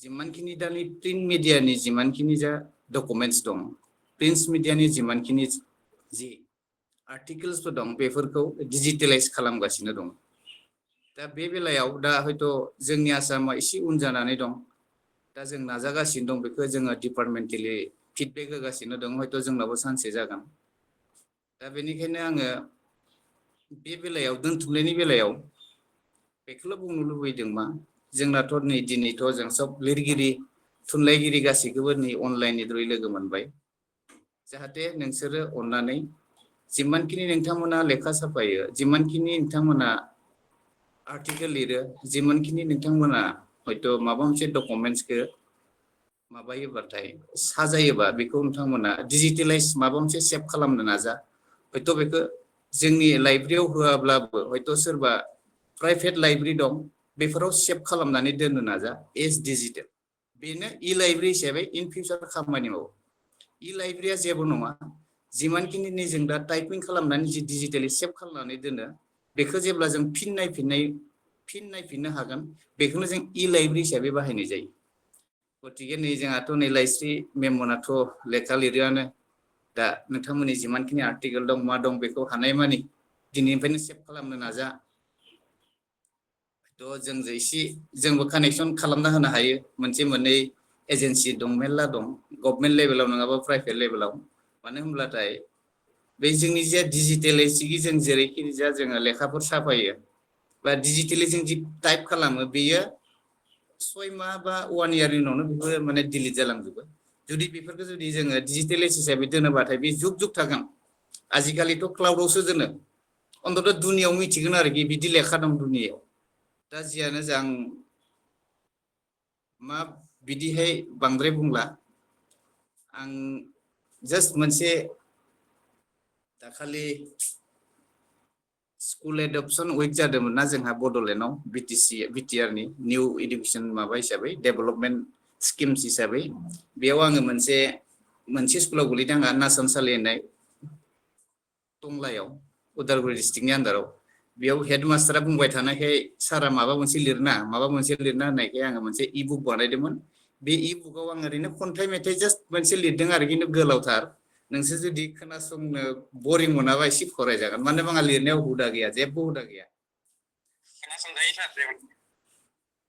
जिमानखिनि दानि प्रिन्ट मिडियानि जिमानखिनि जा डकुमेन्टस दं प्रिन्ट मिडियानि जिमानखिनि जि आर्टिकल्सफोर दं बेफोरखौ डिजिटेलाइज खालामगासिनो दं दा बे बेलायाव दा हयथ' जोंनि आसामा एसे उन जानानै दं दा जों नाजागासिनो दं बेखौ जोङो डिपार्टमेन्टेलि फिडबेक होगासिनो दं हयथ' जोंनाबो सानसे जागोन दा बेनिखायनो आङो बे बेलायाव दोनथुमनायनि बेलायाव बेखौल' बुंनो लुबैदों मा जोंनाथ' नै दिनैथ' जों सब लिरगिरि थुनलाइगिरि गासैखौबो नै अनलाइननि थ्रुयै लोगो मोनबाय जाहाथे नोंसोरो अननानै जिमानखिनि नोंथांमोना लेखा साफायो जिमानखिनि नोंथांमोना आर्टिकेल लिरो जिमानखिनि नोंथांमोना हयथ' माबा मोनसे डकुमेन्टसखौ माबायोबाथाय साजायोबा बेखौ नोंथांमोना डिजिटेलाइज माबा मोनसे सेभ खालामनो नाजा हयथ' बेखौ जोंनि लाइब्रेरियाव होआब्लाबो हयथ' सोरबा प्राइभेट लाइब्रेरि दं बेफोराव सेभ खालामनानै दोननो नाजा एज डिजिटेल बेनो इ लाइब्रेरि हिसाबै इन फिउचार खामानि मावो इ लाइब्रेरिया जेबो नङा जिमानखिनि जों दा टाइपिं खालामनानै जि डिजिटेलि सेभ खालामनानै दोनो बेखौ जेब्ला जों फिन नायफिननो हागोन बेखौनो जों इ लाइब्रेरि हिसाबै बाहायनाय जायो गतिके नै जोंहाथ' नै लाइस्रि मेमनाथ' लेखा लिरोआनो दा नोंथांमोननि जिमानखिनि आर्टिकेल दं मा दं बेखौ हानायमानि दिनैनिफ्रायनो सेभ खालामनो नाजा थ' जोंजों एसे जोंबो कानेक्सन खालामना होनो हायो मोनसे मोननै एजेन्सि दं मेरला दं गभर्नमेन्ट लेभेलाव नङाबा प्राइभेट लेभेलाव मानो होनब्लाथाय बे जोंनि जे डिजिटेलै जों जेरैखि जा जोङो लेखाफोर साफायो बा डिजिटेलि जों जि टाइप खालामो बेयो 6 माह बा 1 इयारनि उनावनो बेफोर माने डिलिट जालांजोबो जुदि बेफोरखौ जुदि जोङो डिजिटेलाइज हिसाबै दोनोबाथाय बे जुग जुग थागोन आजिखालिथ' क्लाउडआवसो दोनो अन्तत' दुनियाव मिथिगोन आरोखि बिदि लेखा दं दुनियाव दा जियानो जा आं मा बिदिहाय बांद्राय बुंला आं जास्ट मोनसे दाखालि स्कुल एडपसन उइक जादोंमोन ना जोंहा बड'लेण्डआव बिटिआरनि निउ इडुकेसन माबा हिसाबै डेभेलपमेन्ट स्किम्स हिसाबै बेयाव आङो मोनसे स्कुलाव गोलैदों आंहा नासनसालि होननाय टंलायाव उदालगुरि डिस्ट्रिक्टनि आन्दाराव बेयाव हेड मास्टारा बुंबाय थानायखाय सारा माबा मोनसे लिरना होननायखाय आङो मोनसे इ बुक बानायदोंमोन बे इ बुकाव आं ओरैनो खन्थाइ मेथाइ जास्ट मोनसे लिरदों आरो खिन्थु गोलावथार नोंसोर जुदि खोनासंनो बरिं मोनाबा एसे फरायजागोन मानो होनबा आंहा लिरनायाव हुदा गैया जेबो हुदा गैया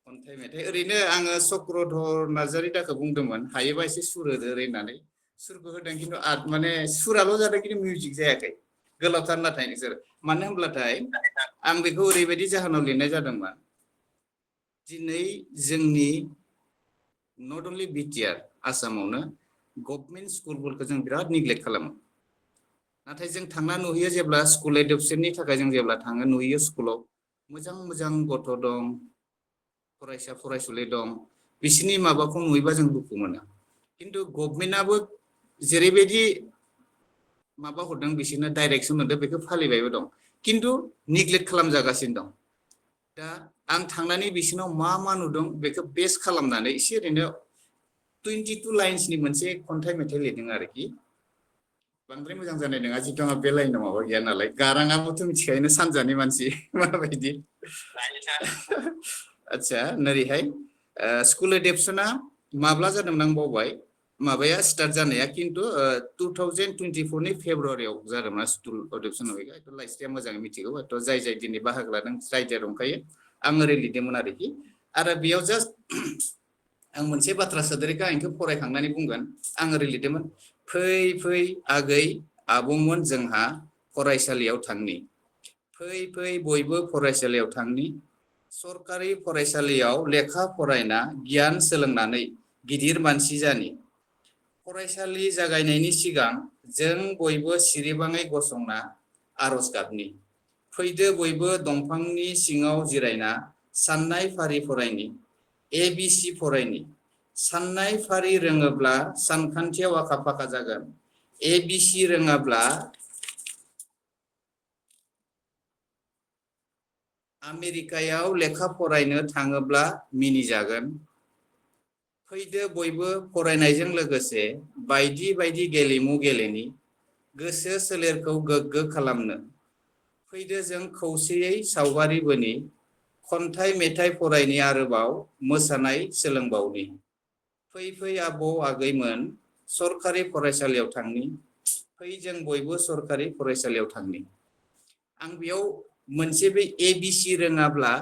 खन्थाइ मेथाइ ओरैनो आङो चक्रधर नार्जारि दाखौ बुंदोंमोन हायोबा एसे सुर होदो ओरै होननानै सुरखौ होदों खिन्थु माने सुराल' जादों खिन्थु मिउजिक जायाखै गोलावथार नाथाय नोंसोर मानो होनब्लाथाय आं बेखौ ओरैबायदि जाहोनाव लिरनाय जादोंमोन दिनै जोंनि नट अनलि बिटिआर आसामावनो गभर्नमेन्ट स्कुलफोरखौ जों बिराद निग्लेक्ट खालामो नाथाय जों थांना नुहैयो जेब्ला स्कुल एडपसननि थाखाय जों जेब्ला थाङो नुहैयो स्कुलाव मोजां गथ' दं फरायसा फरायसुलि दं बिसोरनि माबाखौ नुयोबा जों दुखु मोनो खिन्थु गभर्नमेन्टआबो जेरैबायदि माबा हरदों बिसोरनो डाइरेक्सन होदों बेखौ फालिबायबो दं खिन्थु निग्लेक्ट खालामजागासिनो दं दा आं थांनानै बिसोरनाव मा नुदों बेखौ बेस खालामनानै एसे ओरैनो 22 लाइन्सनि मोनसे खन्थाइ मेथाइ लिरदों आरोखि बांद्राय मोजां जानाय नङा जिथु आंहा बे लाइनाव माबा गैया नालाय गाराङाबोथ' मिथिखायोनो सानजानि मानसि माबायदि आदसा नोरैहाय स्कुल एडपसना माब्ला जादोंमोन आं बावबाय माबाया स्टार्ट जानाया खिन्थु 2024 नि फेब्रुवारियाव जादोंमोन स्कुल एडपसन उइकआ लाइस्रिया मोजाङै मिथिगौ जाय दिनै बाहागो लादों जाय दंखायो आं ओरै लिरदोंमोन आरोखि आरो बेयाव जास्ट आं मोनसे बाथ्रा सोदेरैखौ आं बेखौ फरायखांनानै बुंगोन आं ओरै लिरदोंमोन फै आगै आबौमोन जोंहा फरायसालियाव थांनि फै बयबो फरायसालियाव थांनि सरकारि फरायसालियाव लेखा फरायना गियान सोलोंनानै गिदिर मानसि जानि फरायसालि जागायनायनि सिगां जों बयबो सिरिबाङै गसंना आरज गाबनि फैदो बयबो दंफांनि सिङाव जिरायना साननाय फारि फरायनि ABC फरायनि साननाय फारि रोङोब्ला सानखान्थियाव आखा फाखा जागोन ABC रोङाब्ला आमेरिकायाव लेखा फरायनो थाङोब्ला मिनिजागोन फैदो बयबो फरायनायजों लोगोसे बायदि गेलेमु गेलेनि गोसो सोलेरखौ गोग्गो खालामनो फैदो जों खौसेयै सावगारि बोनि खन्थाइ मेथाइ फरायनि आरोबाव मोसानाय सोलोंबावनि फै फै आबौ आगैमोन सरखारि फरायसालियाव थांनि फै जों बयबो सरखारि फरायसालियाव थांनि आं बेयाव मोनसे बे ABC रोङाब्ला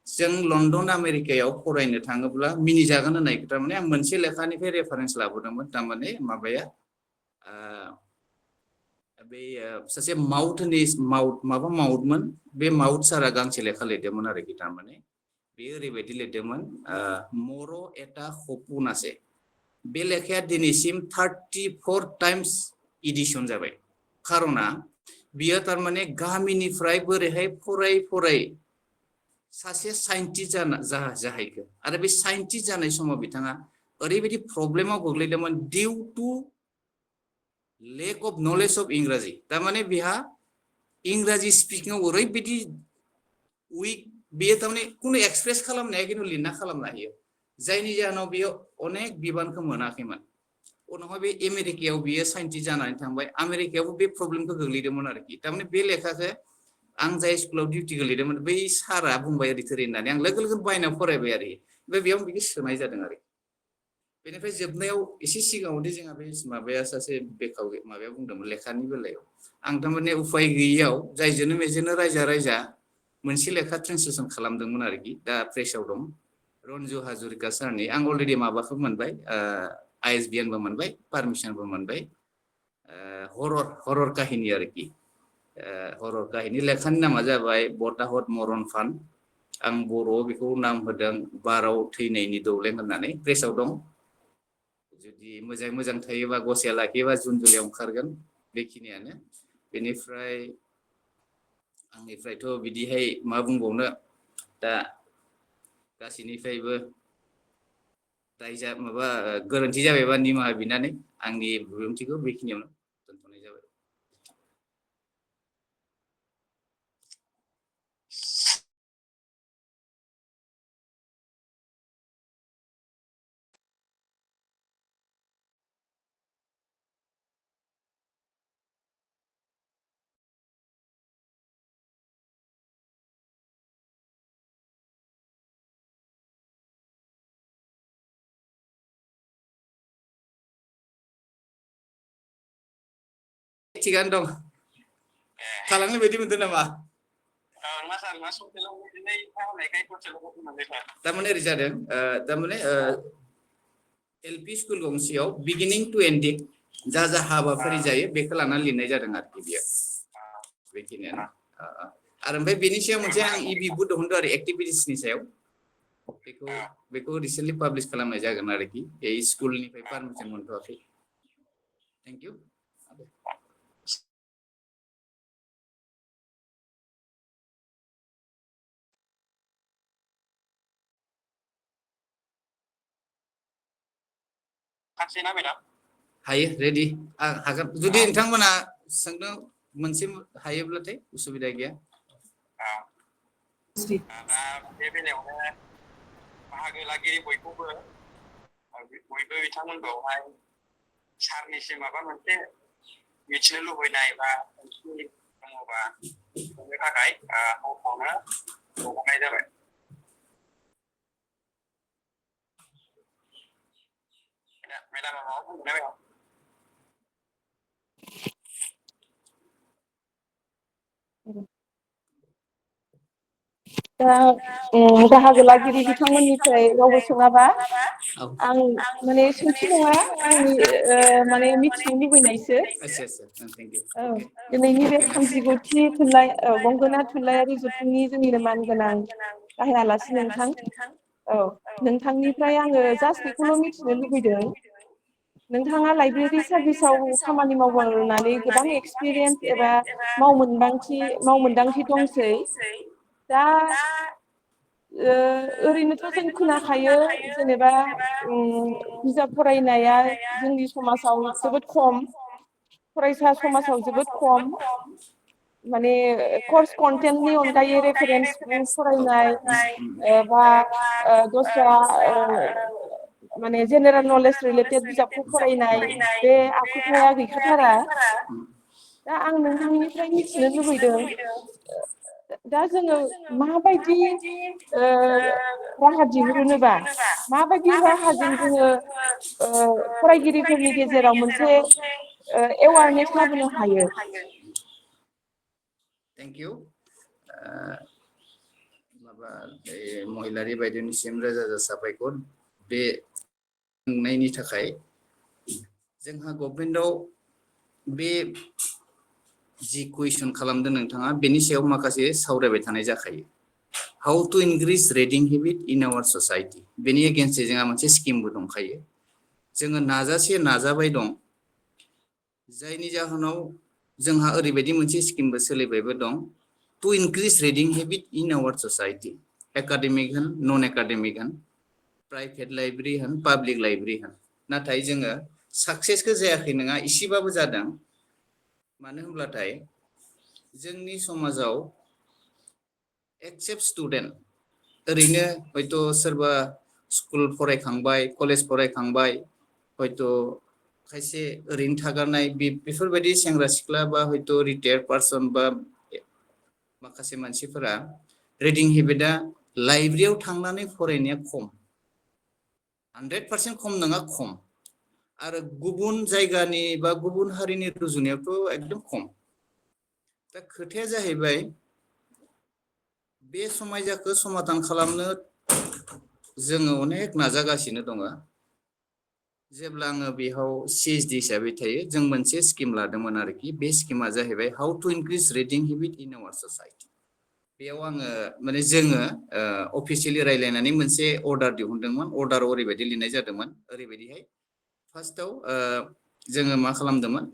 जों लन्डन आमेरिकायाव फरायनो थाङोब्ला मिनिजागोन होननाय थारमाने आं मोनसे लेखानिफ्राय रेफारेन्स लाबोदोंमोन थारमाने माबाया बे सासे माउथमोन बे माउथ सारा गांसे लेखा लिरदोंमोन आरोखि थारमाने बेयो ओरैबायदि लिरदोंमोन मर' एटा हपुनासे बे लेखाया दिनैसिम 34 टाइम्स इडिशन जाबाय खार'ना बियो थारमाने गामिनिफ्राय बोरैहाय फराय सासे साइन्टिस्ट जाहैखो आरो बे साइन्टिस्ट जानाय समाव बिथाङा ओरैबायदि प्रब्लेमाव गोग्लैदोंमोन due to lack of knowledge of इंराजि थारमाने बिहा इंराजि स्पिकिंआव ओरैबायदि उइक बेयो थारमाने कुनु एक्सप्रेस खालामनो हाया खिन्थु लिरना खालामनो हायो जायनि जाहोनाव बियो अनेक बिबानखौ मोनाखैमोन उनावहाय बे आमेरिकायाव बियो साइन्टिस्ट जानानै थांबाय आमेरिकायावबो बे प्रब्लेमखौ गोग्लैदोंमोन आरोखि थारमाने बे लेखाखौ आं जाय स्कुलाव डिउटि गोलैदोंमोन बै सारा बुंबाय ओरै थोरै होननानै आं लोगो लोगो बायनानै फरायबाय आरो ओमफ्राय बेयाव बिखौ सोनाय जादों आरो बेनिफ्राय जोबनायाव एसे सिगाङावदि जोंहा बे माबाया सासे बेखाव माबाया बुंदोंमोन लेखानि बेलायाव आं थारमाने उफाय गैयियाव जायजोंनो मेजोंनो रायजा मोनसे लेखा ट्रेन्सलेसन खालामदोंमोन आरोखि दा प्रेसआव दं रन्जु हाजरिका सारनि आं अलरेडि माबाखौ मोनबाय ISBNबो मोनबाय पारमिसनबो मोनबाय हरर काहिनी आरोखि हरर काहिनी लेखानि नामा जाबाय बटाहट मरण फान आं बर'आव बेखौ नाम होदों बाराव थैनायनि दौलें होननानै प्रेसआव दं जुदि मोजां थायोबा गसाया लाखियोबा जुन जुलाइयाव ओंखारगोन बेखिनियानो बेनिफ्राय आंनिफ्रायथ' बिदिहाय मा बुंबावनो दा गासैनिफ्रायबो माबा गोरोन्थि जाबायबा निमाहा बिनानै आंनि बिबुंथिखौ बेखिनियावनो दोनथ'नाय जाबाय। थिगानो दं थालांनाय बायदि मोनदों नामा? थारमाने ओरै जादों थारमाने LP स्कुल गंसेयाव बिगिनिं टु एन्डिं जा हाबाफारि जायो बेखौ लानानै लिरनाय जादों आरोखि बियो बेखिनियानो आरो ओमफ्राय बेनि सायाव मोनसे आं इबुकबो दिहुनदों आरो एक्टिभिटिसनि सायाव बेखौ रिसेन्टलि पाब्लिश खालामनाय जागोन आरोखि बे स्कुलनिफ्राय पारमिसन मोनथ'वाखै। Thank you. हायो रेडि हागोन जुदि नोंथांमोना सोंनो मोनसे हायोब्लाथाय उसुबिदा गैया। दा बे बेलायावनो बाहागो लागिरि बयबो बिथांमोनखौहाय सारनिसिम माबा मोनसे मिथिनो लुबैनाय बा दङबा सोंनो थाखाय हरनाय जाबाय। मेडामा माबा बुंनो ना? दा बाहागो लागिरि बिथांमोननिफ्राय रावबो सोङाबा आं माने सोंथि नङा आंनि माने मिथिनो लुबैनायसो। औ दिनैनि बे 36थि थुनलाइ गंगोना थुनलाइयारि जथुमनि जोंनिनो मानगोनां गाहाय आलासि नोंथां औ नोंथांनिफ्राय आङो जास्ट बेखौल' मिथिनो लुबैदों नोंथाङा लाइब्रेरि सार्भिसाव खामानि मावनानै गोबां एक्सपिरियेन्स एबा मावमोनदांथि दंसै दा ओरैनोथ' जों खोनाखायो जेनेबा बिजाब फरायनाया जोंनि समाजाव जोबोद खम फरायसा समाजाव जोबोद खम माने कर्स कन्टेन्टनि अनगायै रेफारेन्स बुक फरायनाय बा दस्रा माने जेनेरेल नलेज रिलेटेड बिजाबखौ फरायनाय बे आखुथाया गैखाथारा दा आं नोंथांनिफ्राय मिथिनो लुबैदों दा जोङो माबायदि राहा दिहुनोबा माबायदि राहाजों जोङो फरायगिरिफोरनि गेजेराव मोनसे एवारनेस लाबोनो हायो? Thank you. माबा महिलारि बायदिनिसिम रोजा रोजा साबायखर बे सोंनायनि थाखाय। जोंहा गभर्नमेन्टआव बे जि कुइसन खालामदों नोंथाङा बेनि सायाव माखासे सावरायबाय थानाय जाखायो। How to increase reading habit in our society बेनि एगेन्स्टै जोंहा मोनसे स्किमबो दंखायो। जोङो नाजासे नाजाबाय दं, जायनि जाहोनाव जोंहा ओरैबायदि मोनसे स्किमबो सोलिबायबो दं two increase reading habit in our society. Academic होन नन एकाडेमिक होन, प्राइभेट लाइब्रेरि होन पाब्लिक लाइब्रेरि होन, नाथाय जोङो साक्सेसखौ जायाखै नङा इसेबाबो जादों। मानो होनब्लाथाय जोंनि समाजाव एक्सेप्ट स्टुडेन्ट ओरैनो हयथ' सोरबा स्कुल फरायखांबाय कलेज फरायखांबाय हयथ' खायसे ओरैनो थागारनाय बेफोरबायदि सेंग्रा सिख्ला बा हयथ' रिटायार्ड पार्सन बा माखासे मानसिफोरा रिदिं हेबिटआ लाइब्रेरियाव थांनानै फरायनाया खम। 100% खम नङा खम। आरो गुबुन जायगानि बा गुबुन हारिनि रुजुनायावथ' एकदम खम। दा खोथाया जाहैबाय बे समायसाखौ समाधान खालामनो जोङो अनेक नाजागासिनो दङ। जेब्ला आङो बेयाव CSD हिसाबै थायो, जों मोनसे स्किम लादोंमोन आरोखि। बे स्किमा जाहैबाय how to increase reading habit in our society. बेयाव आङो माने जोङो अफिसियेलि रायज्लायनानै मोनसे अर्डार दिहुनदोंमोन। अर्डाराव ओरैबायदि लिरनाय जादोंमोन, ओरैबायदिहाय फार्स्टआव जोङो मा खालामदोंमोन,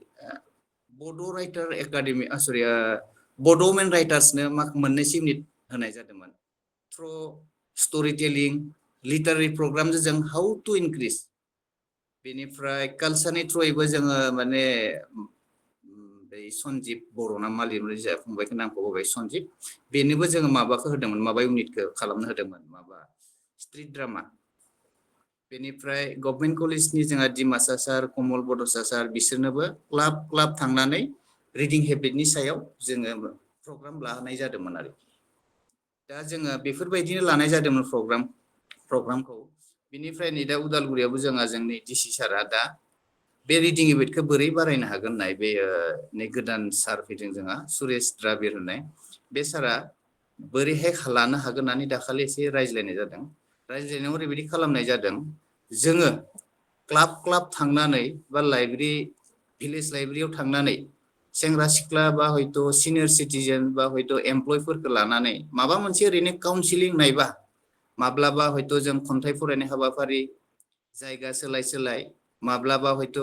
बड' राइटार एकाडेमि बड' वुमेन राइटार्सनो मोननैसो इउनिट होनाय जादोंमोन। थ्रु स्ट'रि टेलिं लिटारेरि प्रग्रामजों जों हाउ टु इनक्रिज। बेनिफ्राय कालसारनि थ्रुयैबो जोङो माने बै सनजिब बर' ना मा लिरनाय जाया फंबायखौ नामखौ होबाय सनजिब, बेनोबो जोङो माबाखौ होदोंमोन, माबा इउनिटखौ खालामनो होदोंमोन, माबा स्ट्रिट ड्रामा। बेनिफ्राय गभर्नमेन्ट कलेजनि जोंहा डिमासा सार, कमल बड'सा सार बिसोरनोबो क्लाब क्लाब थांनानै रिदिं हेबिटनि सायाव जोङो प्रग्राम लाहोनाय जादोंमोन आरोखि। दा जोङो बेफोरबायदिनो लानाय जादोंमोन प्रग्रामखौ। बिनिफ्राय नै दा उदालगुरियावबो जोंनि डिसि सारआ दा बे रिदिं हेबिटखौ बोरै बारायनो हागोन होननाय बे नै गोदान सार फैदों जोंहा सुरेश द्राबिर होननाय, बे सारा बोरैहाय लानो हागोन होननानै दाखालि एसे रायज्लायनाय जादों। रायज्लायनायाव ओरैबायदि खालामनाय जादों, जोङो क्लाब क्लाब थांनानै बा लाइब्रेरि भिलेज लाइब्रेरियाव थांनानै सेंग्रा सिख्ला बा हयथ' सिनियर सिटिजेन बा हयथ' एमप्लयफोरखौ लानानै माबा मोनसे ओरैनो काउन्सिलिं नायबा माब्लाबा हयथ' जों खन्थाइ फरायनाय हाबाफारि, जायगा सोलाय सोलाय, माब्लाबा हयथ'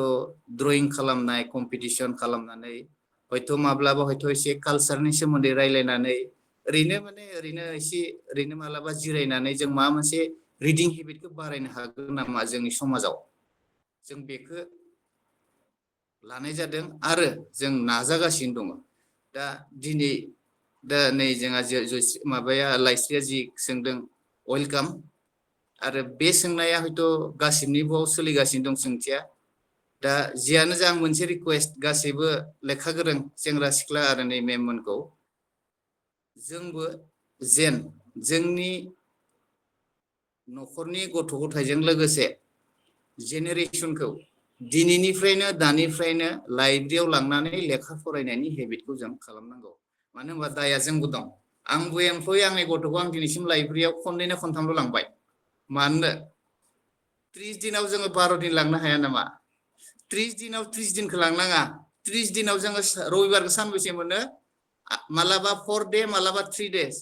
ड्रयिं खालामनाय कम्पिटिसन खालामनानै, हयथ' माब्लाबा हयथ' एसे कालसारनि सोमोन्दै रायलायनानै ओरैनो एसे ओरैनो मालाबा जिरायनानै जों माबा मोनसे रिदिं हेबिटखौ बारायनो हागोन नामा जोंनि समाजाव, जों बेखौ लानाय जादों आरो जों नाजागासिनो दङ। दा दिनै नै जोंहा माबाया लाइस्रिया जि सोंदों वेलकाम। आरो बे सोंनाया हयथ' गासिनिबो सोलिगासिनो दं सोंथिया। दा जियानो जा आं मोनसे रिकुवेस्ट गासैबो लेखा गोरों सेंग्रा सिख्ला आरो नै मेममोनखौ, जोंबो जेन जोंनि न'खरनि गथ' गथायजों लोगोसे जेनेरेसनखौ दिनैनिफ्रायनो दानिफ्रायनो लाइब्रेरियाव लांनानै लेखा फरायनायनि हेबिटखौ जों खालामनांगौ। मानो होनबा दाया जोंबो दं। आंबो एमप्लय, आंनि गथ'खौ आं दिनैसिम लाइब्रेरियाव खननैना खनथामल' लांबाय। मानो 30 दिनाव जोङो 12 दिन लांनो हाया नामा? 30 दिनाव 30 दिनखौ लांनाङा। 30 दिनाव जोङो रबिबारखौ सानबेसे मोनो? मालाबा 4 दे मालाबा 3 देस।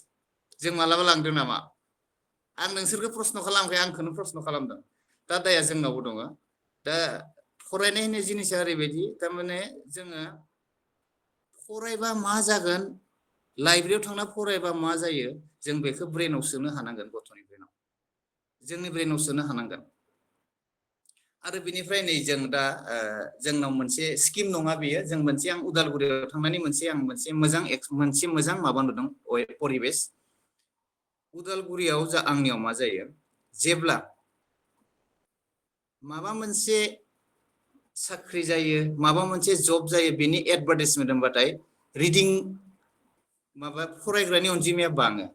जों मालाबा लांदों नामा? आं नोंसोरखौ प्रस्न' खालामाखै, आंखौनो प्रस्न' खालामदों। दा दाया जोंनावबो दङ। दा फरायनाय होननाय जिनिसा ओरैबायदि, थारमाने जोङो फरायबा मा जागोन, लाइब्रेरियाव थांना फरायबा मा जायो, जों बेखौ ब्रेनाव सोनो हानांगोन, गथ'नि ब्रेनाव, जोंनि ब्रेनाव सोनो हानांगोन। आरो बिनिफ्राय नै जों दा जोंनाव मोनसे स्किम नङा बेयो, जों मोनसे आं उदालगुरियाव थांनानै मोनसे मोजां माबा नुदों परिबेस। उदालगुरियाव आंनियाव मा जायो, जेब्ला माबा मोनसे साख्रि जायो, माबा मोनसे जब जायो, बेनि एडभार्टाइजमेन्ट होनबाथाय रिदिं माबा फरायग्रानि अनजिमाया बाङो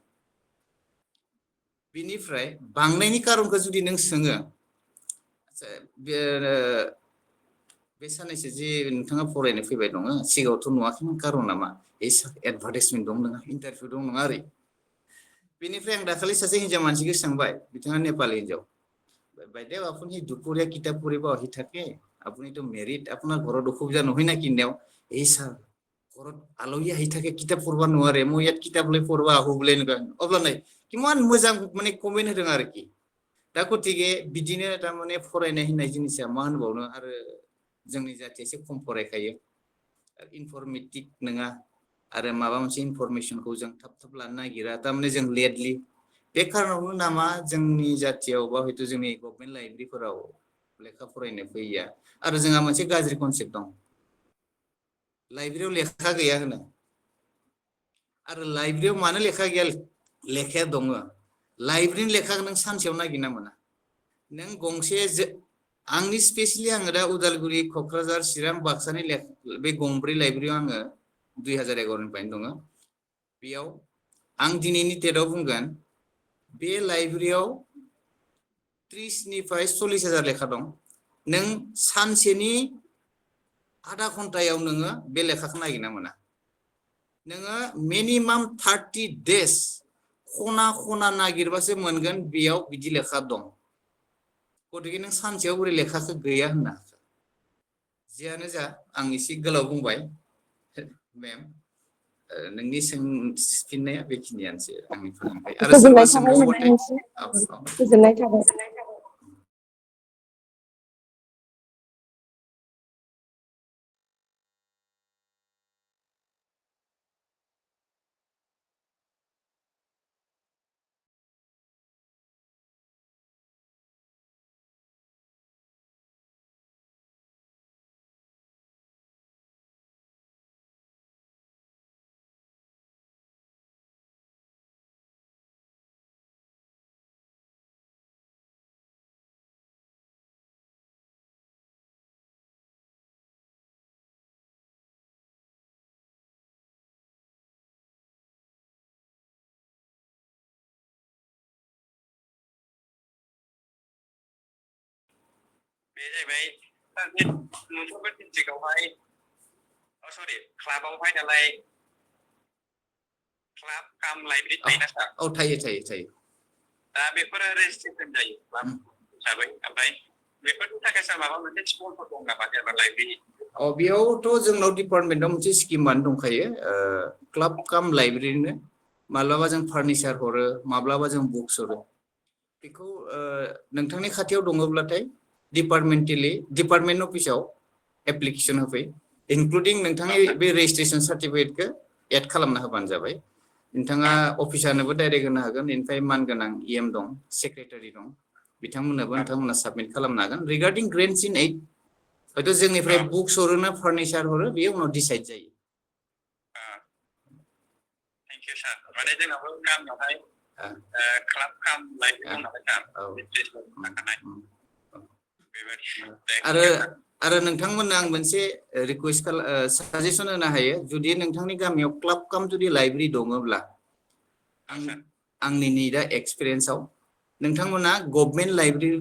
बिनिफ्राय बांनायनि खारनखौ जुदि नों सोङो बे सानैसो जे नोंथाङा फरायनो फैबाय दङ सिगाङावथ' नुवाखैमोन खारना मा एडभार्टाइजमेन्ट दं नङा इन्टारभिउ दं नङा ओरै बेनिफ्राय आं दाखालि सासे हिन्जाव मानसिखौ सोंबाय बिथाङा नेपालि हिन्जाव বাইদেউ আপুনি দুপৰীয়া কিতাপ পঢ়িব আহি থাকে আপুনিতো মেৰিড আপোনাৰ ঘৰত অসুবিধা নহয় না কিনেও এই ছাৰ ঘৰত আলহী আহি থাকে কিতাপ পঢ়িব নোৱাৰে মই ইয়াত কিতাপ লৈ পঢ়িব আহো বুলি এনেকুৱা অब्ला নাই কিমান मोजां মানে কমেन्ট होदों आरोखि दा गतिके बिदिनो तारमाने फरायनाय होननाय जिनिसा मा होनबावनो आरो जोंनि जाथिया एसे खम फरायखायो इनफरमेटिक नङा आरो माबा मोनसे इनफरमेसनखौ जों थाब थाब लानो नागिरा तारमाने जों लेटलि बे खारनावनो नामा जोंनि जाथियाव बा हयथ' जोंनि गभर्नमेन्ट लाइब्रेरिफोराव लेखा फरायनो फैया आरो जोंहा मोनसे गाज्रि कनसेप्ट दं लाइब्रेरियाव लेखा गैया होनो आरो लाइब्रेरियाव मानो लेखा गैया लेखाया दङ लाइब्रेरिनि लेखाखौ नों सानसेयाव नागिरना मोना नों गंसे आंनि स्पेशलि आङो दा उदालगुरि क'क्राझार चिरां बाक्सानि बे गंब्रै लाइब्रेरियाव आङो 2011 निफ्रायनो दङ बेयाव आं दिनैनि डेटआव बुंगोन बे लाइब्रेरियाव 30 निफ्राय 40,000 लेखा दं नों सानसेनि आधा घन्टायाव नोङो बे लेखाखौ नागिरना मोना नोङो मिनिमाम 30 days खना खना नागिरबासो मोनगोन बेयाव बिदि लेखा दं गतिके नों सानसेयाव बोरै लेखाखौ गैया होनना जियानो जा आं एसे गोलाव बुंबाय मेम नोंनि फिननाया बेखिनियानोसै आंनिफ्राय आरो सोरबा गोजोननाय थाबाय सोंबावोबाथाय नोंथांनिसिम गोजोननाय थाबाय बे जाहैबाय मोनफ्रोमबो डिस्ट्रिक्टआवहाय सरि क्लाबावहाय दालाय क्लाब काम लाइब्रेरि थायोना सार औ थायो दा बेफोरो रेजिस्ट्रेसन जायो क्लाब हिसाबै ओमफ्राय बेफोरनि थाखाय सार माबा मोनसे स्पन्सर दं नामा जेनेबा लाइब्रेरि बेयावथ' जोंनाव डिपार्टमेन्टआव मोनसे स्किमानो दंखायो क्लाब काम लाइब्रेरिनो माब्लाबा जों फार्निचार हरो माब्लाबा जों बुक्स हरो बेखौ नोंथांनि खाथियाव दङब्लाथाय डिपार्टमेन्ट अफिसाव एप्लिकेसन होफै इनक्लुडिं नोंथांनि बे रेजिस्ट्रेसन सार्टिफिकेटखौ एड खालामना होबानो जाबाय नोंथाङा अफिसारनोबो डाइरेक्ट होनो हागोन बेनिफ्राय मानगोनां EM दं सेक्रेटारि दं बिथांमोननोबो नोंथांमोना साबमिट खालामनो हागोन रिगार्डिं ग्रेन्टस इन एइड हयथ' जोंनिफ्राय बुक्स हरो ना फार्निचार हरो बेयो उनाव डिसाइड जायो थेंक इउ सार माने जोंनावबो गामियावहाय क्लाब काम लाइब्रेरि दं नालाय सार आरो नोंथांमोननो आं मोनसे रिकुवेस्ट साजेसन होनो हायो जुदि नोंथांनि गामियाव क्लाब काम जुदि लाइब्रेरि दङब्ला आंनि नै दा एक्सपिरियेन्सआव नोंथांमोना गभर्नमेन्ट लाइब्रेरि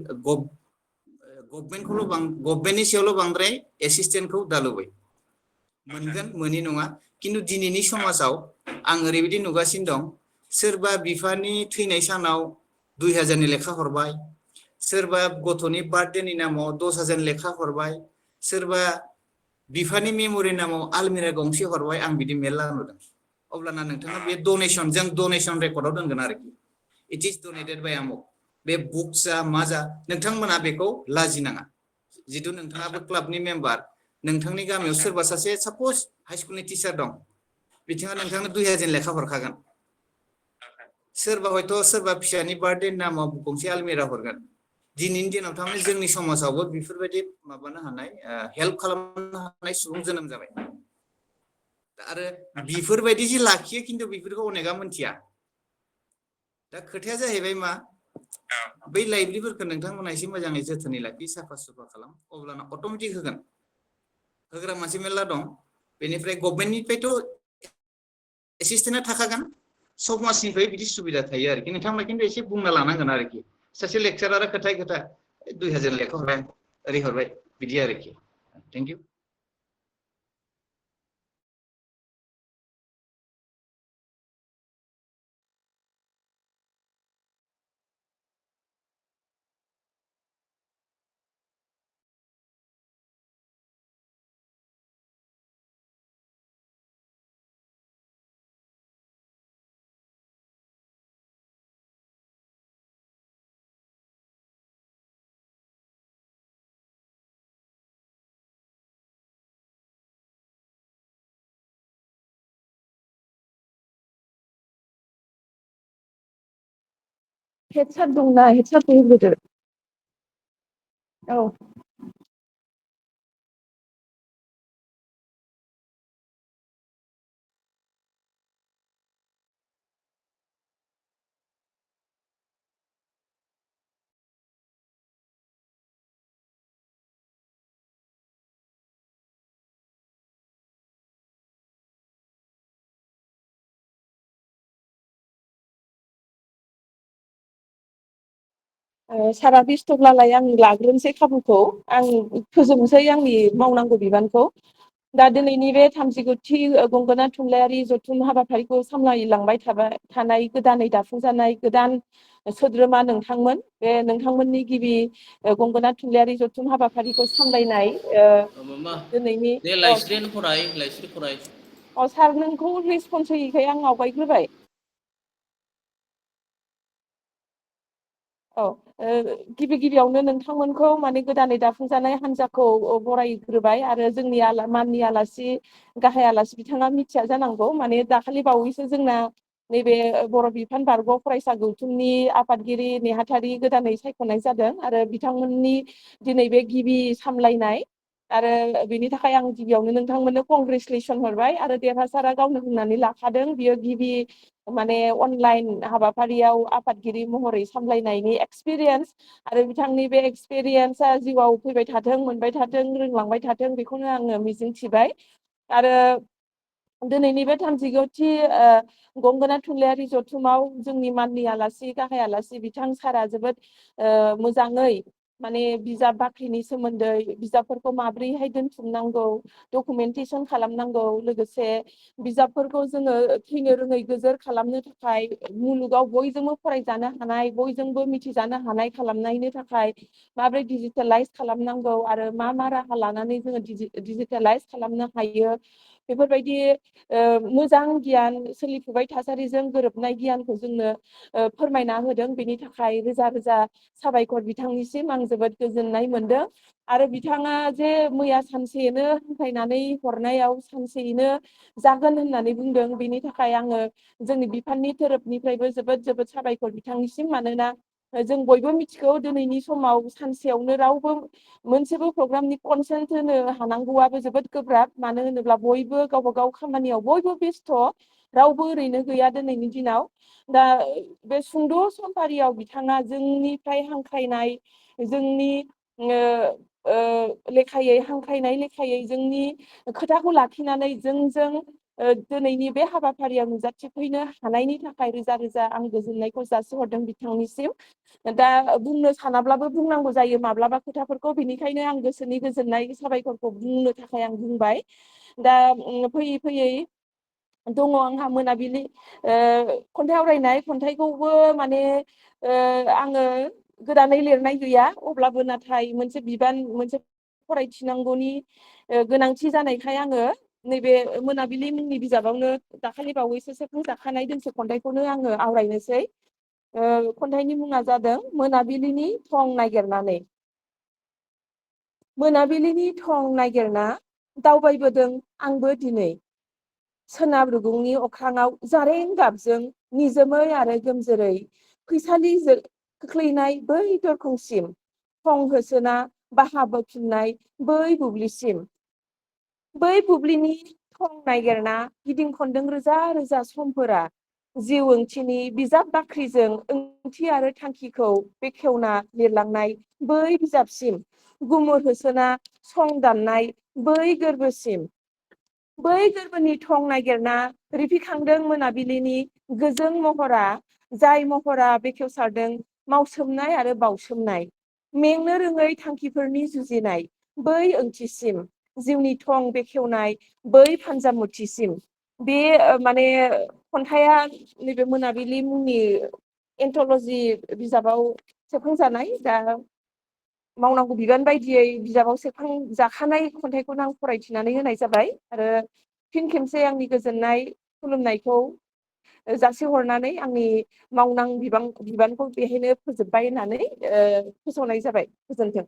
गभर्नमेन्टनि सायावल' बांद्राय एसिस्टेन्टखौ दालुबै मोनगोन मोनि नङा खिन्थु दिनैनि समाजाव आं ओरैबायदि नुगासिनो दं सोरबा बिफानि थैनाय सानाव 2000नि लेखा हरबाय सोरबा गथ'नि बार्थडेनि नामाव 10,000 लेखा हरबाय सोरबा बिफानि मेम'रि नामाव आलमिरा गंसे हरबाय आं बिदि मेरला नुदों अब्लाना नोंथाङा बे डनेसन रेकर्डआव दोनगोन आरोखि इट इज डनेटेड बाय आमुक बे बुक जा मा जा नोंथांमोना बेखौ लाजिनाङा जितु नोंथाङाबो क्लाबनि मेम्बार नोंथांनि गामियाव सोरबा सासे साप'ज हाइ स्कुलनि टिचार दं बिथाङा नोंथांनो 2000 लेखा हरखागोन सोरबा हयथ' सोरबा फिसानि बार्थडेनि नामाव गंसे आलमिरा हरगोन दिनैनि दिनाव थारमाने जोंनि समाजावबो बेफोरबायदि माबानो हानाय हेल्प खालामनो हानाय सुबुं जोनोम जाबाय आरो बेफोरबायदि जे लाखियो खिन्थु बेफोरखौ अनेकआ मिथिया दा खोथाया जाहैबाय मा बै लाइब्रेरिफोरखौ नोंथांमोना एसे मोजाङै जोथोनै लाखि साफा सुफा खालाम अब्लाना अट'मेटिक होगोन होग्रा मानसि मेरला दं बेनिफ्राय गभर्नमेन्टनिफ्रायथ' एसिस्टेन्टआ थाखागोन समाजनिफ्राय बिदि सुबिदा थायो आरोखि नोंथांमोना खिन्थु एसे बुंना लानांगोन आरोखि सासे लेक्चारारा खोथा 2000 लेखा हरबाय ओरै हरबाय बिदि आरोखि थेंक इउ हेडसार दंना हेडसारखौ होग्रोदो औ सारा बेस्थ'ब्लालाय आं लाग्रोनोसै खाबुखौ आं फोजोबनोसै आंनि मावनांगौ बिबानखौ दा दिनैनि बे 39थि गंगोना थुनलाइयारि जथुम हाबाफारिखौ सामलायलांबाय थानाय गोदानै दाफुंजानाय गोदान सोद्रोमा नोंथांमोन बे नोंथांमोननि गिबि गंगोना थुनलाइयारि जथुम हाबाफारिखौ सामलायनाय दिनैनि सार नोंखौ रेसपन्स होयैखाय आं आवगायग्रोबाय औ गिबियावनो नोंथांमोनखौ माने गोदानै दाफुंजानाय हान्जाखौ बरायग्रोबाय आरो जोंनि माननि आलासि गाहाय आलासि बिथाङा मिथिया जानांगौ माने दाखालि बावैसो जोंना नैबे बर' बिफान बारग' फरायसा गौथुमनि आफादगिरि नेहाथारि गोदानै सायख'नाय जादों आरो बिथांमोननि दिनै बे गिबि सामलायनाय आरो बेनि थाखाय आं गिबियावनो नोंथांमोननो कंग्रेसुलेसन हरबाय आरो देरहासारा गावनो होननानै लाखादों बियो गिबि माने अनलाइन हाबाफारियाव आफादगिरि महरै सामलायनायनि एक्सपिरियेन्स आरो बिथांनि बे एक्सपिरियेन्सआ जिउआव फैबाय थाथों मोनबाय थाथों रोंलांबाय थाथों बेखौनो आङो मिजिंथिबाय आरो दिनैनि बे 39थि गंगोना थुनलाइयारि जथुमाव जोंनि माननि आलासि गाहाय आलासि बिथां सारा जोबोद मोजाङै माने बिजाब बाख्रिनि सोमोन्दै बिजाबफोरखौ माब्रैहाय दोनथुमनांगौ डकुमेन्टेसन खालामनांगौ लोगोसे बिजाबफोरखौ जोङो थैनो रोङै गोजोर खालामनो थाखाय मुलुगाव बयजोंबो फरायजानो हानाय बयजोंबो मिथिजानो हानाय खालामनायनि थाखाय माबोरै डिजिटेलाइज खालामनांगौ आरो मा राहा लानानै जोङो डिजिटेलाइज खालामनो हायो बेफोरबायदि मोजां गियान सोलिफुबाय थासारिजों गोरोबनाय गियानखौ जोंनो फोरमायना होदों बेनि थाखाय रोजा रोजा साबायखर बिथांनिसिम आं जोबोद गोजोननाय मोनदों आरो बिथाङा जे मैया सानसेयैनो हांख्रायनानै हरनायाव सानसेयैनो जागोन होननानै बुंदों बेनि थाखाय आङो जोंनि बिफाननि थोरोबनिफ्रायबो जोबोद जोबोद साबायखर बिथांनिसिम मानोना जों बयबो मिथिगौ दिनैनि समाव सानसेयावनो रावबो मोनसेबो प्रग्रामनि कनसेन्ट होनो हानांगौआबो जोबोद गोब्राब मानो होनोब्ला बयबो गावबा गाव खामानियाव बयबो बेस्थ' रावबो ओरैनो गैया दिनैनि दिनाव दा बे सुंद' समफारियाव बिथाङा जोंनिफ्राय हांख्रायनाय जोंनि लेखायै हांख्रायनाय लेखायै जोंनि खोथाखौ लाखिनानै जोंजों दिनैनि बे हाबाफारियाव नुजाथिफैनो हानायनि थाखाय रोजा रोजा आं गोजोननायखौ जासिहरदों बिथांनिसिम दा बुंनो सानाब्लाबो बुंनांगौ जायो माब्लाबा खोथाफोरखौ बेनिखायनो आं गोसोनि गोजोननाय साबायखरखौ बुंनो थाखाय आं बुंबाय दा फैयै फैयै दङ आंहा मोनाबिलि खन्थाइ आवरायनाय खन्थाइखौबो माने आङो गोदानै लिरनाय गैया अब्लाबो नाथाय मोनसे बिबान मोनसे फरायथिनांगौनि गोनांथि जानायखाय आङो नैबे मोनाबिलि मुंनि बिजाबावनो दाखालि बावैसो सेबखांजाखानाय दोंसे खन्थाइखौनो आङो आवरायनोसै खन्थाइनि मुङा जादों मोनाबिलिनि थं नागिरनानै मोनाबिलिनि थं नागिरना दावबायबोदों आंबो दिनै सोनाब रुगुंनि अख्राङाव जारें गाबजों निजोमै आरो गोमजोरै फैसालि खोख्लैनाय बै दरखंसिम थं होसोना बाहा बोफिननाय बै बुब्लिसिम बै बुब्लिनि थं नागिरना गिदिं खनदों रोजा रोजा समफोरा जिउ ओंथिनि बिजाब बाख्रिजों ओंथि आरो थांखिखौ बेखेवना लिरलांनाय बै बिजाबसिम गुमुर होसोना सं दाननाय बै गोरबोसिम बै गोरबोनि थं नागिरना रिफिखांदों मोनाबिलिनि गोजों महरा जाय महरा बेखेवसारदों मावसोमनाय आरो बावसोमनाय मेंनो रोङै थांखिफोरनि जुजिनाय बै ओंथिसिम जिउनि थं बेखेवनाय बै फानजामुथिसिम बे माने खन्थाइया नैबे मोनाबिलि मुंनि एन्थ'लजि बिजाबाव सेबखांजानाय दा मावनांगौ बिबान बायदियै बिजाबाव सेबखांजाखानाय खन्थाइखौनो आं फरायथिनानै होनाय जाबाय आरो फिन खेबसे आंनि गोजोननाय खुलुमनायखौ जासिहरनानै आंनि मावनां बिबानखौ बेहायनो फोजोबबाय होननानै फोसावनाय जाबाय गोजोन्थों।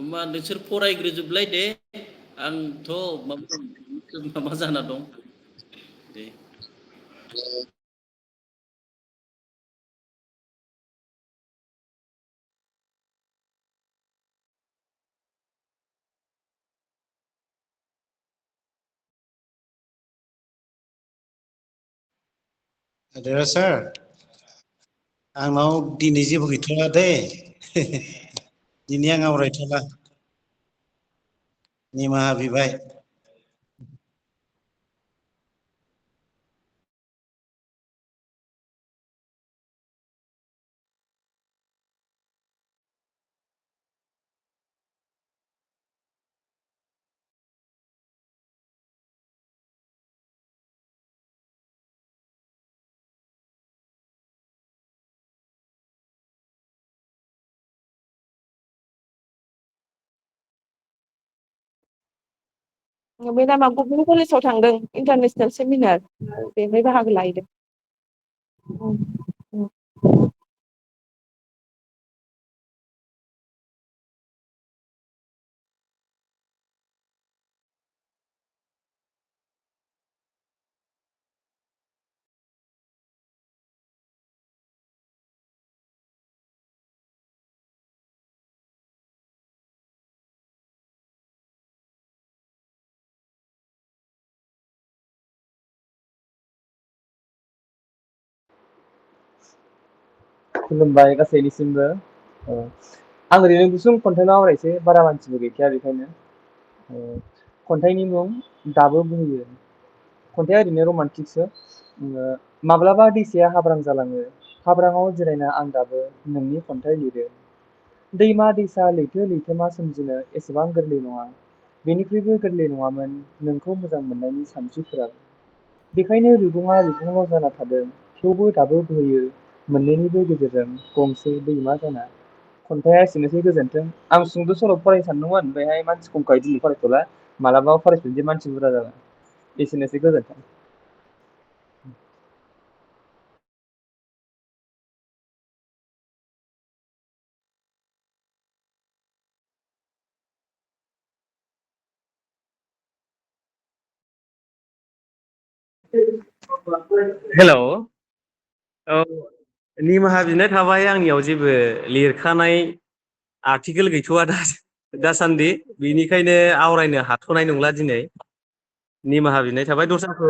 मा नोंसोर फरायग्रोजोबलाय दे आंथ' माबा जाना दं दे। देरा सार आंनाव दिनै जेबो गैथ'ला दे दिनै आं आवरायथ'ला निमाहा बिबाय। मेदामा गभर्नमेन्ट कलेजाव थांदों इन्टारनेसनेल सेमिनार बेवहाय बाहागो लाहैदों। खुलुमबाय गासैनिसिमबो आं ओरैनो गुसुं खन्थाइल' आवरायसै बारा मानसिबो गैखाया बेखायनो खन्थाइनि मुं दाबो बोहैयो खन्थाइया ओरैनो रमान्टिकसो माब्लाबा दैसाया हाब्रां जालाङो हाब्राङाव जिरायना आं दाबो नोंनि खन्थाइ लिरो दैमा दैसा लैथो लैथोमा सोमजिनो एसेबां गोरलै नङा बेनिख्रुइबो गोरलै नङामोन नोंखौ मोजां मोननायनि सानस्रिफोरा बेखायनो रुगुङा रुगुंल' जाना थादों थेवबो दाबो बोहैयो मोननैनिबो गेजेरजों गंसे दैमा जाना खन्थाइया एसेनोसै गोजोन्थों। आं सुंद' सल' फरायनो सानदोंमोन बेहाय मानसि खमखाय दिनै फरायथ'ला मालाबा फरायफिनसै मानसि बुरजा जागोन एसेनोसै गोजोन्थों। हेल' औ निमाहा बिनाय थाबाय आंनियाव जेबो लिरखानाय आर्टिकेल गैथ'वा दासान्दि बेनिखायनो आवरायनो हाथ'नाय नंला दिनै निमाहा बिनाय थाबाय दस्राखौ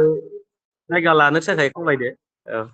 जायगा लानो थाखाय खावलायदो औ।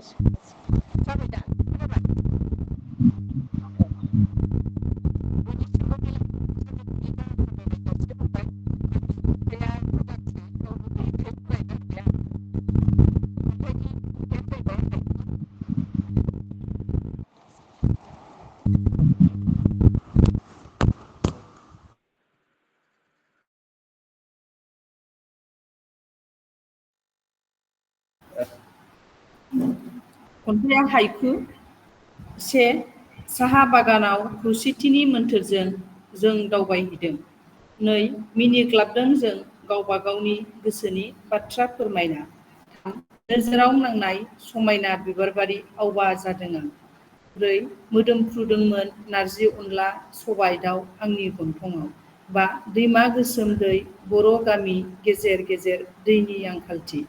जाबाय दा खोनाबाय खन्थाइया हायकु से साहा बागानाव खौसेथिनि मोन्थोरजों जों दावबायहैदों। 2 मिनिग्लाबदों जों गावबा गावनि गोसोनि बाथ्रा फोरमायना। 3 नोजोराव नांनाय समायना बिबारबारि आवबा जादों आं। 4 मोदोमफ्रुदोंमोन नारजि अनला सबाय दाउ आंनि गन्थङाव। 5 दैमा गोसोम दै बर' गामि गेजेर गेजेर दैनि आंखालथि।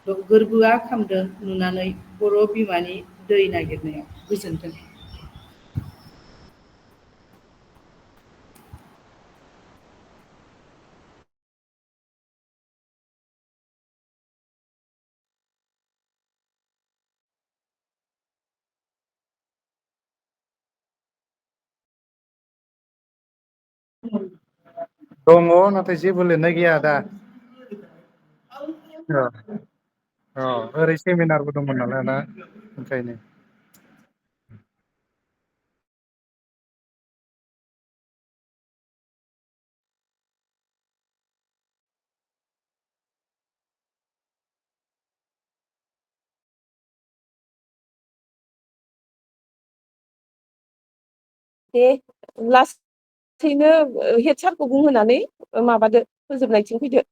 6 गोरबोआ खामदों नुनानै बर' बिमानि दै नागिरनायाव। गोजोन्थों। दङ नाथाय जेबो लिरनाय गैया दा ओरै सेमिनारबो दंमोन नालाय ना ओंखायनो दे लासैनो हेड सारखौ बुंहोनानै माबादो फोजोबनायथिं फैदो।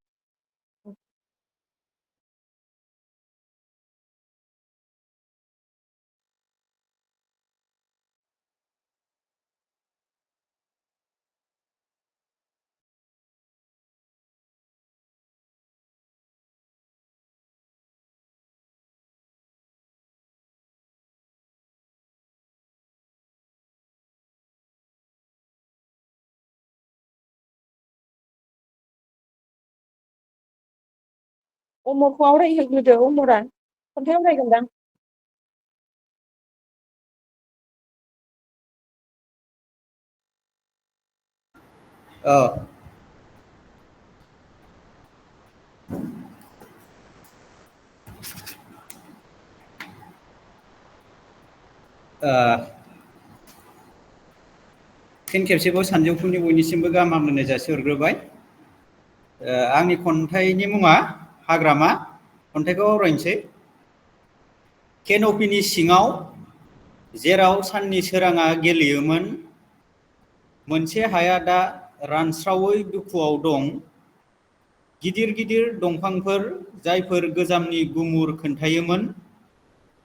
अमरखौ आवरायहोग्रोदो अमरा खन्थाइ आवरायगोनदां। फिन खेबसेबाव सानजौफुनि बयनिसिमबो गाहाम हामलायनाय जासिहरग्रोबाय। आंनि खन्थाइनि मुङा हाग्रामा। खन्थाइखौ आवरायनोसै। केन'पिनि सिङाव जेराव साननि सोराङा गेलेयोमोन मोनसे हाया दा रानस्रावै दुखुआव दं। गिदिर गिदिर दंफांफोर जायफोर गोजामनि गुमुर खोन्थायोमोन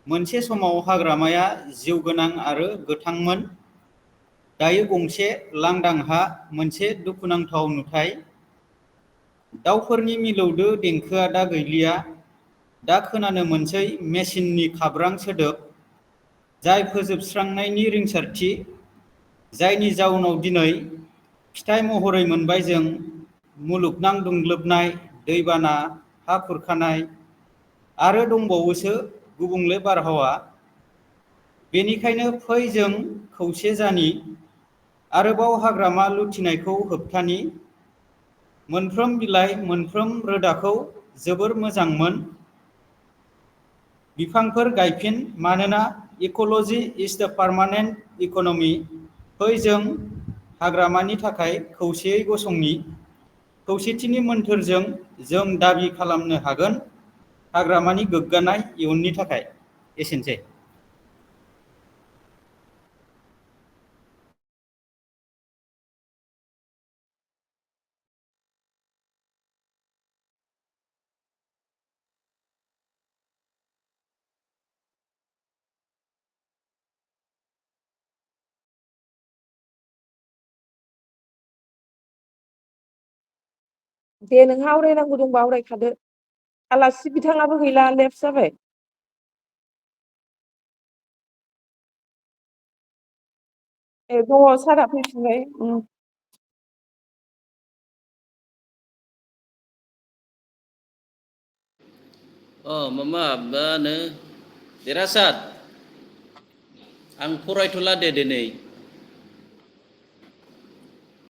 मोनसे समाव हाग्रामाया जिउ गोनां आरो गोथांमोन। दायो गंसे लांदां हा मोनसे दुखुनांथाव नुथाय। दाउफोरनि मिलौदो देंखोआ दा गैलिया। दा खोनानो मोनसै मेसिननि खाब्रां सोदोब जाय फोजोबस्रांनायनि रिंसारथि जायनि जाउनाव दिनै फिथाइ महरै मोनबाय जों मुलुगनां दुंग्लोबनाय दैबाना हा खुरखानाय आरो दंबावोसो गुबुंले बारहावा। बेनिखायनो फै जों खौसे जानि आरोबाव हाग्रामा लुथिनायखौ होबथानि। मोनफ्रोम बिलाइ मोनफ्रोम रोदाखौ जोबोर मोजांमोन बिफांफोर गायफिन मानोना इक'ल'जि इज दा पार्मानेन्ट इक'नमि। फै जों हाग्रामानि थाखाय खौसेयै गसंनि। खौसेथिनि मोन्थोरजों जों दाबि खालामनो हागोन हाग्रामानि गोग्गानाय इयुननि थाखाय। एसेनोसै। दे नोंहा आवरायनांगौ दंबा आवरायखादो। आलासि बिथाङाबो गैला लेफ्ट जाबाय। ए दङ सारा फैफिनबाय। माबा मा होनो देरासार आं फरायथ'ला दे दिनै